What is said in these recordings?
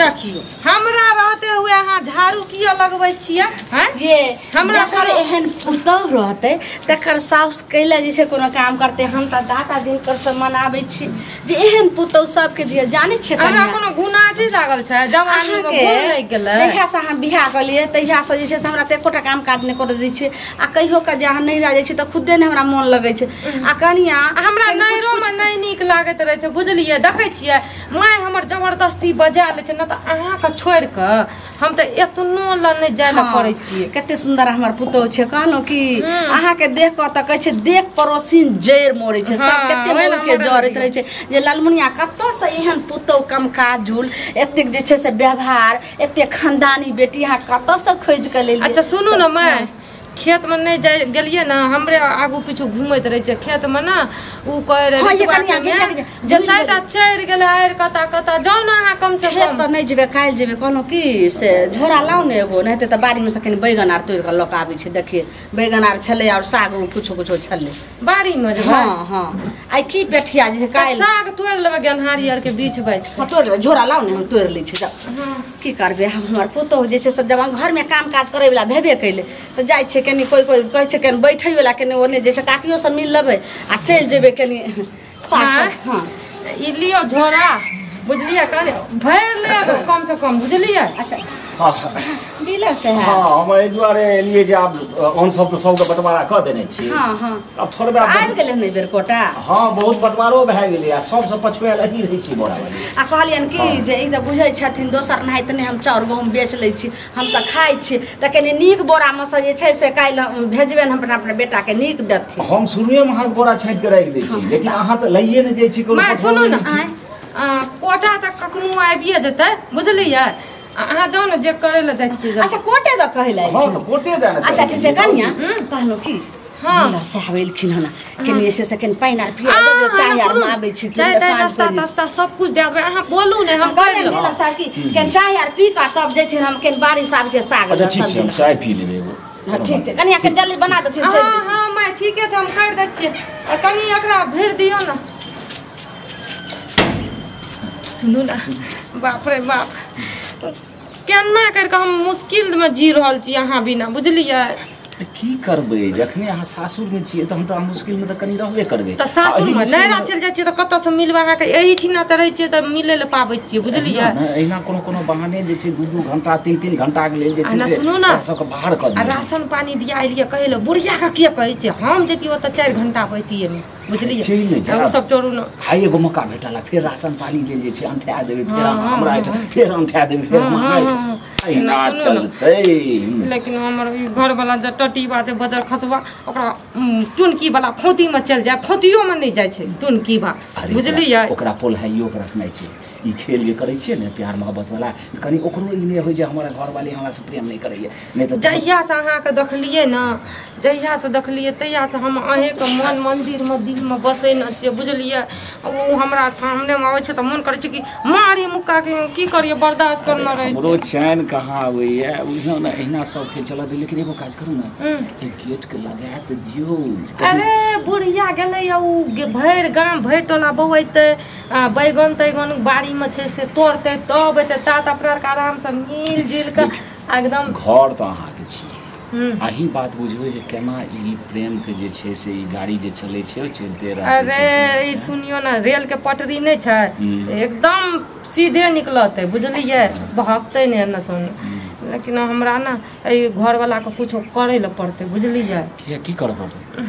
देखियो हमरा रहते हुए अहाँ झाड़ू किया लगबै छियै हैं? ये हमरा जकर एहन पुतौह रहतै तकर साउस कैला जे छै कोनो काम करतै। हम तऽ दाता दिनकर से मनाबै छी जे एहन पुतौह सबके दिअ। जानै छियै हमरा कनिया? कोनो गुनाजी लागल छै जवानी मे अहाँके गुण लागि गेलै। जहिया से अहाँ बियाह केलियै तहिया से जे छै से हमरा तऽ एकोटा काम काज नहि करऽ दै छै आ कहियो के जे अहाँ नैहरा जाइ छी तऽ खुदे नहि हमरा मोन लगै छै। आ कनिया हमरा कनि नैहरो मे नहि नीक लागैत रहै छै बुझलियै। देखै छियै माय हमर जबरदस्ती बजा लै छै, न तऽ अहाँके छोड़ि कऽ हम तऽ एतनो लए नहि जाय लए पड़ै छियै। कते सुन्दर हमर पुतौह छै। कहलहुँ कि अहाँके देख कऽ तऽ कहै छै देख पड़ोसिन जड़ि मोड़ै छै, सब हाँ, कते ओहि लए मोड़के मोड़ै जड़ैत लगियै। रहै छै जे ललमुनिया कतऽसँ एहन पुतौह कम काजुल, एतेक जे छै से व्यवहार, एतेक खानदानी बेटी अहाँ कतऽसँ खोजि कऽ लेलियै? अच्छा सुनू ने माय, खेत में नहि जाइ गेलियै ने, हमरे आगू पीछू घूमैत रहै छै खेत में ना। उ कहै रहै हाँ, ये ऋतुआ कनिया, के माय, घिचा के जे भूलि साइटा चढ़ि गेलै आड़ि कता कता, जाउ ने अहाँ कम से खेत कम। तऽ नहि जेबै, काल्हि जेबै। कहलहुँ कि से झोरा लाउ ने एगो, नहि हेतै तऽ बाड़ीमे सँ कनि बैगन आर तोड़ि कऽ लऽ कऽ आबै छै। देखियै बैगन आर छलै आओर साग कुछो कुछो छलै बाड़ी में जेबै। हाँ हाँ आइ की पेठिया जे छै काल्हि साग तोड़ि लेबै गेनहारी आर के बीच बाछि हाँ, तोड़ि लेबै, झोरा लाउ ने हम तोड़ि लै छी। जाउ। की करबै हम, हमर पुतोहु जे छै से जब हम घरमे काम काज करैवला भेबे कैलै तऽ जाइ छै कनि कोइ कोइ कहै छै कनि बैठैवला कनि ओने जे छै काकियोसँ मिल लेबै आ चलि जेबै कनि साग हाँ? सब। हाँ ई लियौ झोरा बुझलियै, कनि भरि लेब कम से कम बुझलियै। अच्छा हाँ दिले से है। हाँ, हम एहि दुआरे एलियै जे आब अहाँ सब तऽ सबके बंटवारा कऽ देने छी। हाँ हाँ आब थोड़बे आब आबि गेलै हन एहि बेर कोटा। हाँ बहुत बंटवारो भए गेलै आ सबसँ पछुआयल अहीं रहै छी बोरावाली। आ कहलियनि कि जे ई तऽ बुझै छथिन दोसर नहाइत नहि हम चाउर गहूँम बेच लै छी, हम तऽ खाइ छी, तऽ कनि नीक बोरामे सँ जे छै से काल्हि भेजबनि हम अपना अपना बेटाके नीक देथिन। हम शुरुएमे अहाँके बोरा छाँटि कऽ राखि दै छी, लेकिन अहाँ तऽ लैए नहि जाइ छी कोनो माय सुनू ने, पठबो नहि छी। कोटा तऽ कखनो आबिए जेतै बुझलियै। अहाँ जाउ ने जे करै लए जाइ छियै। अच्छा कोटे दऽ कहै लए हाँ तऽ कोटे दए ने। अच्छा ठीक छै कनिया, कहलहुँ कि हाँ। साहब एलखिन हन कनि जे छै से कनि पानि आर पिया दे, चाय आर आबै छी चाय ताय नाश्ता तास्ता सब कुछ दए देबै, अहाँ बोलू ने हम कर लेबै। मिला साहब कि कनि चाय आर पी कऽ तब जेथिन हम, कनि बारिश आबै छै साग अच्छा ठीक छै, हम चाय पी लेबै एगो। हाँ ठीक छै कनिया, कनि जल्दी बना देथिन। हाँ हाँ माय ठीके छै, हम कर दै छियै। कनि एकरा भरि दियौ ने। सुनू ने, बाप रे बाप केना करि कऽ हम मुश्किल में जी रहल छी अहाँ बिना बुझलियै। की करबै जखने अहाँ सासुरमे छियै तऽ हम तऽ मुश्किलमे तऽ कनि रहबे करबै। तऽ सासुरमे नैहरा चलि जाइ छियै तऽ कतऽसँ मिलबै अहाँके? एहिठिना तऽ रहै छियै तऽ मिलै लए पाबै छियै बुझलियै। एहिना कोनो कोनो बहाने जे छै 2-2 घंटा 3-3 घंटाके लेल जे छै सुनू ने सबके बाहर कऽ दियौ। राशन पानी दिया एलियै कहै लए बुढ़ियाके किए कहै छियै, हम जैतियै ओतऽ 4 घंटा होइतियै बुझलियै। ओ सब चोरू ने आइ एगो मौका भेटल, फेर राशन पानी लेल जे छै अंठा देबै, फेर हमरा फेर अंठा देबै, फेर हम एहिना चलतै। लेकिन हमर घरवला जे टटीबा छै बजर खसबा, ओकरा टुनकी वाला फौती में चलि जाय, फौतियो में नहि जाइ छै टुनकी बा बुझलियै। ओकरा पोल्हाइयो के रखनाइ छै। ई खेल जे करै छियै ने प्यार मोहब्बत वाला, कनि ओकरो ई नहि होइ जे हमर घरवाली हमरा से प्रेम नहि करैया। नहि तऽ जहिया से अहाँके देखलियै ने, जहिया से देखलियै तहिया से हम अहीँके मन मंदिर में दिल में बसै ने छियै बुझलियै। ओ हमरा सामने में आबै छै तऽ मन करै छै कि मारी मुक्का के की करियै, बर्दाश्त करना रहै। हमरो चैन कहाँ आबैया बुझलहुँ ने, एहिना सब खेल चलत। लेकिन एगो काज करू ने, एक गेट के लगा तऽ दियौ। अरे बुढ़िया गेलै ओ भरि गाम भरि टोला बौएतै, बैगन तैगन बाड़ी में छै से तोड़तै तब एतै, तात अपना आरके आराम से मिल जुल कऽ एकदम। घर तऽ अहाँके छी, अहीं बात बुझबै जे केना ई प्रेम के जे छै से ई गाड़ी जे चलै छै चलते रहतै। अरे ई सुनियो ने, रेल के पटरी नहि छै एकदम सीधे निकलतै बुझलियै, बहकतै नहि एन्ने सुन। लेकिन हमरा ने एहि घरवला के कुछो करै लए पड़तै बुझलियै। की करऽ पड़तै?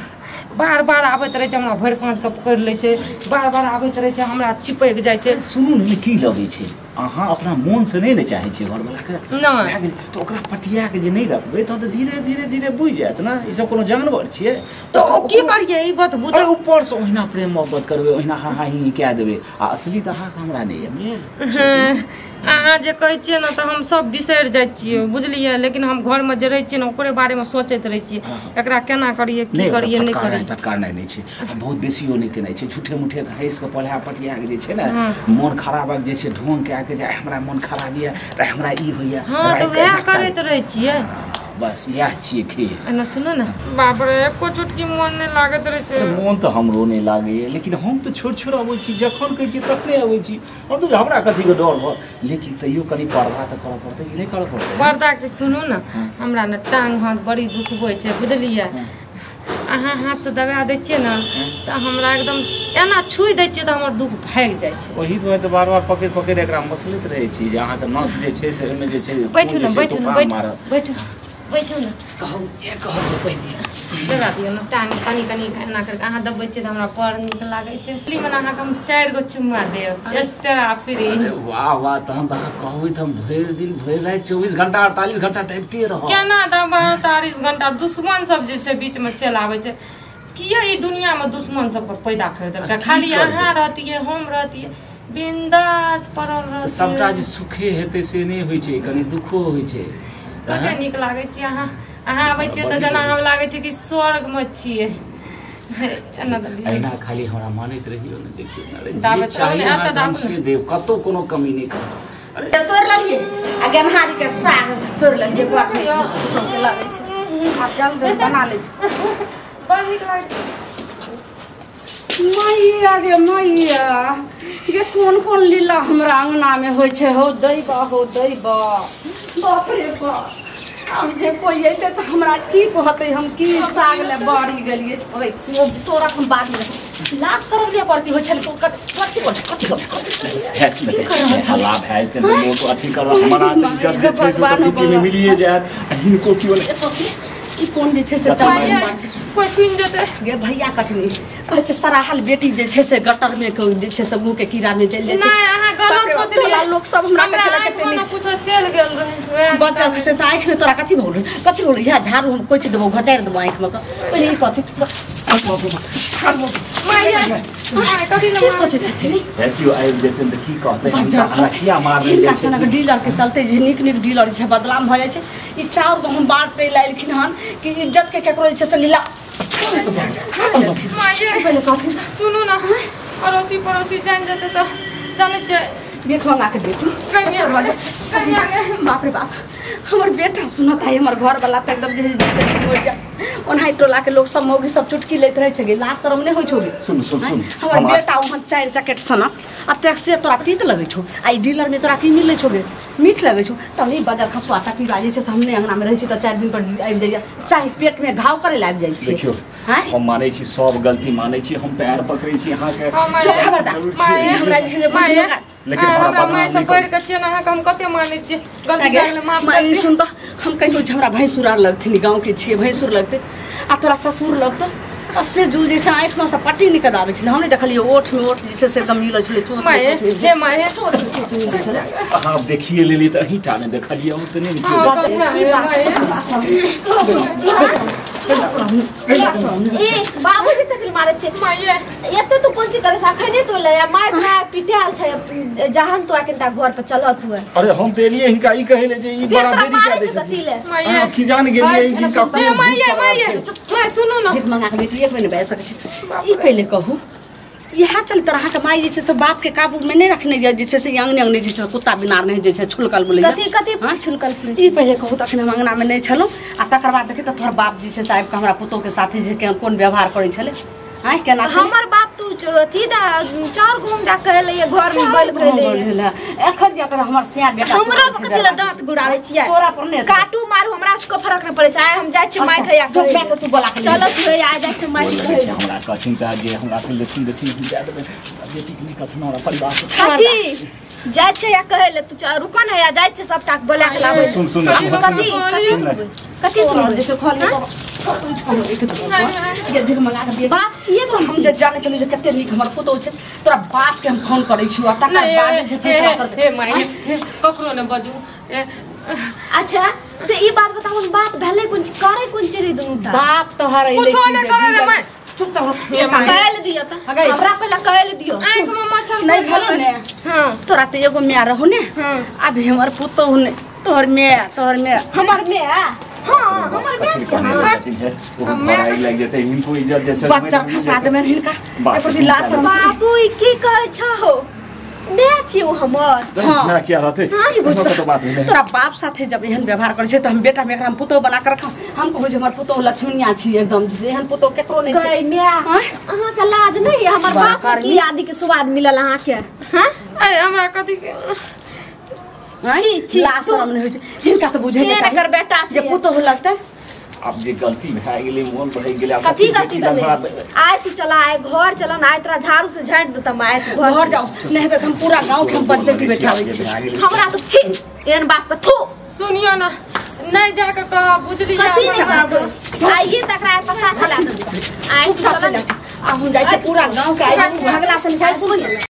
बार बार आबैत रहै छै हमरा, भरि पाँच के पकड़ि लै छै, बार बार आबैत रहै छै हमरा, चिपकि जाइ छै। सुनू ने की लगै छै, अहाँ अपना मोन से नहि ने चाहै छियै घरवलाके, नहि तऽ ओकरा पटिया के जे नहि रखबै तहन तऽ धीरे धीरे धीरे बुझि जायत ने। ई सब कोनो जानवर छियै तऽ ओ की करियै ई बतबू। अरे ऊपर से ओहिना प्रेम मोहब्बत करबै, ओहिना हा हा ही कए देबै, आ असली तऽ अहाँके हमरा नहि यऽ मेल। अहाँ जे कहै छियै ने तऽ हम सब बिसरि जाइ छियै बुझलियै। लेकिन हम घरमे जे रहै छियै ने ओकरे बारेमे सोचैत रहै छियै, एकरा केना करियै की करियै नहि करियै। फटकारनाइ नहि छै आ बहुत बेसियो नहि केनाइ छै, झूठे मूठे हँसि कऽ पढ़ा पटिया के जे छै ने मोन खराबक जे छै ढोंग कए के जे हमरा मोन खराब यऽ तऽ हमरा ई होइया। हाँ तऽ वएह करैत रहै छियै। बस इएह छियै खेल। एना सुनू ने, बाप रे एको चुटकी मोन नहि लागैत रहै छै। मोन तऽ हमरो नहि लागैए, लेकिन हम तऽ छोड़ि छोड़ि अबै छी, जखन कहै छी तखने अबै छी। हम तऽ हमरा कथीके डर भऽ, लेकिन तैयो कनि पर्दा तऽ करऽ पड़तै कि नहि करऽ पड़तै? पर्दा के सुनू ने, हमरा ने टांग हाथ बड़ी दुखबै छै बुझलियै। अहाँ हाथसँ दबा दै छियै ने तऽ हमरा एकदम एना छुइ दै छियै तऽ हमर दुख भागि जाइ छै। ओही दुआरे तऽ बार बार पकड़ि पकड़ि एकरा मसलैत रहै छी जे अहाँके नस जे छै से ओहिमे जे छै। बैठू ने, बैठू ने, बैठू बैठू बैठू ने। कहू जे कहू से कहि दिअ। दबा दियौ ने टांग कनि कनि एना करिके अहाँ दबबै छियै तऽ हमरा बड़ नीक लागै छै। मने अहाँके हम 4 गो चुम्मा देब एक्स्ट्रा फ्री। वाह वाह, तहन तऽ अहाँ कहबै तऽ हम भरि दिन भरि राति 24 घंटा 48 घंटा दबिते रहब। केना दबै 48 घंटा? दुश्मन सब जे छै बीचमे चलि आबै छै। किया ई दुनियामे दुश्मन सबके पैदा करि देलकै? खाली अहाँ रहतियै हम रहतियै बिंदास पड़ल रहतियै। सबटा जे सुखे हेतै से नहि होइ छै, कनि दुखो होइ छै। कते नीक लागै छै अहाँ अहाँ आबै छियै तऽ जेना हम लागै छै कि स्वर्गमे छियै। एना खाली हमरा मानैत रहियौ ने, देखियौ ने देव कतौ कोनो कमी नहि करब। अरे तोड़ि लेलियै आ गेनहारी के साग तोड़ि लेलियै, बड़ नीक लागै छै। आब जल्दी बना लै छी, बड़ नीक लागै छै। मैया गे मैया, गे कोन कोन लीला हमरा अंगना में होइ छै। हो दैबा हो दैबा, बाप रे बाप, आब जे कोइ अयतै तऽ हमरा की कहतै? हम की साग ले बाड़ी गेलियै। ओए तोरा हम बादमे लाज शरम नहि करती होइ छल। कथी कथी हल्ला भए जेतै तऽ लोक अथी करत, हमरा इज्जत जे छै से तऽ मिट्टीमे मिलिए जायत। हिनको केओ ई कोन जे छै से चल कोइ सुनि जेतै। गे भैया कटनी कहै छै सराहल बेटी जे छै से गटर में जे छै से मुँह के कीड़ा में चलि जाइ छै। नहि अहाँ गलत सोचलियै, लोक सब हमरा कहै छलै कते नीक कुछो चलि गेल रहै बच्चा से तऽ आँखिमे तोरा कथी भऽ गेल? कथी भऽ गेल? इएह झाड़ू हम कोचि देबौ, घचारि देबौ आँखिमे। पहिले ई कथी की सोचै छथिन? केओ आबि जेतै तऽ की कहतै? किया मारने हिनका सनक डीलर के चलते जे नीक नीक डीलर छै बदनाम भऽ जाइ छै। ई चाउर गहूँम बाँटै लए एलखिन हन कि इज्जत के केकरो जे छै से लीला। सुनू ने, अड़ोसी पड़ोसी जानि जेतै तऽ जानै छियै। देख मंगा के देखू, बाप रे बाप, हमर बेटा सुनत है, हमर घरवला तऽ एकदम जे मरि जा। ओनाही टोला के लोग सब मौगी सब चुटकी लैत रहै छै गे, लाज शरम नहि होइ छौ गे? सुन सुन सुन, हमर बेटा ओहन 4 जैकेट सनक आ तेक से तोरा तीत लगै छौ। आ ई डीलर में तोरा की मिलै छौ गे? मीठ लगै छौ। तब ई बजर खसुआ टकीरा जे छै से हम नहि अंगना में रहै छी तऽ 4 दिन पर आबि जाइए, चाहे पेट में घाव करे लए आबि जाइ छै। देखियौ हम मानै छी, सब गलती मानै छी, हम पैर पकड़ै छी अहाँके। हमरा जे छै लेकिन हमरा माय से बढ़ि के छियै ने अहाँके, हम कते मानै छियै। गलती भए गेलै माफ कर दियौ। सुन तऽ, हम कहियो जे हमरा भैंसुर आर लगथिन, गाँव के छियै भैंसुर लगतै आ तोरा ससुर लगतौ, आ से जू जे छै आँखिमे से पट्टी निकल आबै छलै। हम नहि देखलियै ओठमे ओठ जे छै से एकदम मिलै छलै, चोट हे माय मिलै छलै। अहाँ देखिए लेलियै तऽ अहीं टा ने देखलियै, हम तऽ नहि। बाबूजी कथी मारै छै? एते तू कोन चीज करै छै? अखने तो ले मार मार पिटायल छै जहन तो अखन घर पर चलत हुए। अरे हम तऽ एलियै हिनका ई कहै ले जे ई बड़ा देरी कए दै छै। अहाँ की जान गेलियै हिनका? माय माय सुनू ने, भीख मंगा के बेटी एक बेर नहि बाजि सकै छै। ई पहिले कहू, इएह चलते अहाँके माय जे छै से बापके काबूमे नहि रखने जे छै से अंगने अंगने जे छै कुत्ता बिनार नहि जे छै छुलकल बोलै कथी कथी छुलकल। ई पहिले कहू, तखन हम अंगनामे नहि छलहुँ आ तकर बाद देखी तऽ तोहर बाप जे छै से आबि कऽ हमरा पुतोहके साथे जे कोन व्यवहार करै छलै। आँय केना हमर बाप तू अथी दा चाउर गहूँम दा कहले घर में बल भेलै। एखन जे हमर सिया बेटा हमरा कथी ला दांत गुड़ाबै छियै? तोरा पर ने काटू मारू, हमरा सबके फरक नहि पड़ै छै। आइ हम जाइ छियै माय खैया के तू बोला के चल तू, आइ जाइ छियै माय खैया। हमरा कहथिन तऽ जे हमरा से लेथिन देथिन हम दए देबै, बेटी के नहि कहथिन हमरा परिवार से। कथी जाइ छियै या कहै ले तू रुक ने, या जाइ छियै सबटा के बोला के लाबै। सुन सुन कथी कथी सुनबै? कथी सुनबै? जैसे खोल बाप छियै तऽ हम जे जानै छलियै जे कते नीक हमर पुतोहु छै। तोरा बाप के हम फोन करै छियौ आ तकर बाद जे फैसला करतै। हे my ककरो ने बजू। अच्छा से ई बात बताउ, बात भेलै कोन चीज करे कोन चीज रे दुनू टा? बाप तोहर अइलै कुछो नहि करे रे my. चुपचाप कहै ले दियौ तऽ हमरा पहिले कहै ले दियौ। आँखिमे मच्छर नहि भेलौ ने? हां तोरा तऽ एगो माय रहौ ने, अभी हमर पुतोहु ने, तोहर माय, तोहर माय, हमर माय। हां हमर माय छै। ओ लागि जेतै हिनको इज्जत जे छै बच्चा खसा देबनि हिनका। एहि प्रति लाज बाबू ई की कहै छहो? मैं छी ओ हमर। हां क्या रहते तो बात नहीं। तोरा बाप साथे जब एहन व्यवहार करै छै त हम बेटा में एकरा हम पुतोह बना के रखब। हमको बुझ हमर पुतोह लक्ष्मीनिया छी एकदम, जे एहन पुतोह केकरो नहीं छै। मैं अहाँ के लाज नहीं है? हमर बाप की आदि के स्वाद मिलल अहाँ के? हां अरे हमरा कथि के छी लाज शरम नहीं होइ छै हिनका त बुझै नहीं एकर बेटा जे पुतोह लगतै। अब जे गलती भए गेलै मोन भए गेलै। कथी गलती भेलै? आय तू चला आय घर चला आय तोरा झाड़ू से झाड़ि देतम। आय तू घर जाओ नहीं त हम पूरा गांव के हम पंचायती बैठाबै छी। हमरा तो छी एहन बाप के थू। सुनियो ना नहीं जाके कह बुझलियै। कथी नहीं कहब आइए तकरा पता चला देब। आय तू चला आ हम जाइ छै पूरा गांव के आइ भगला से जाइ सुनो।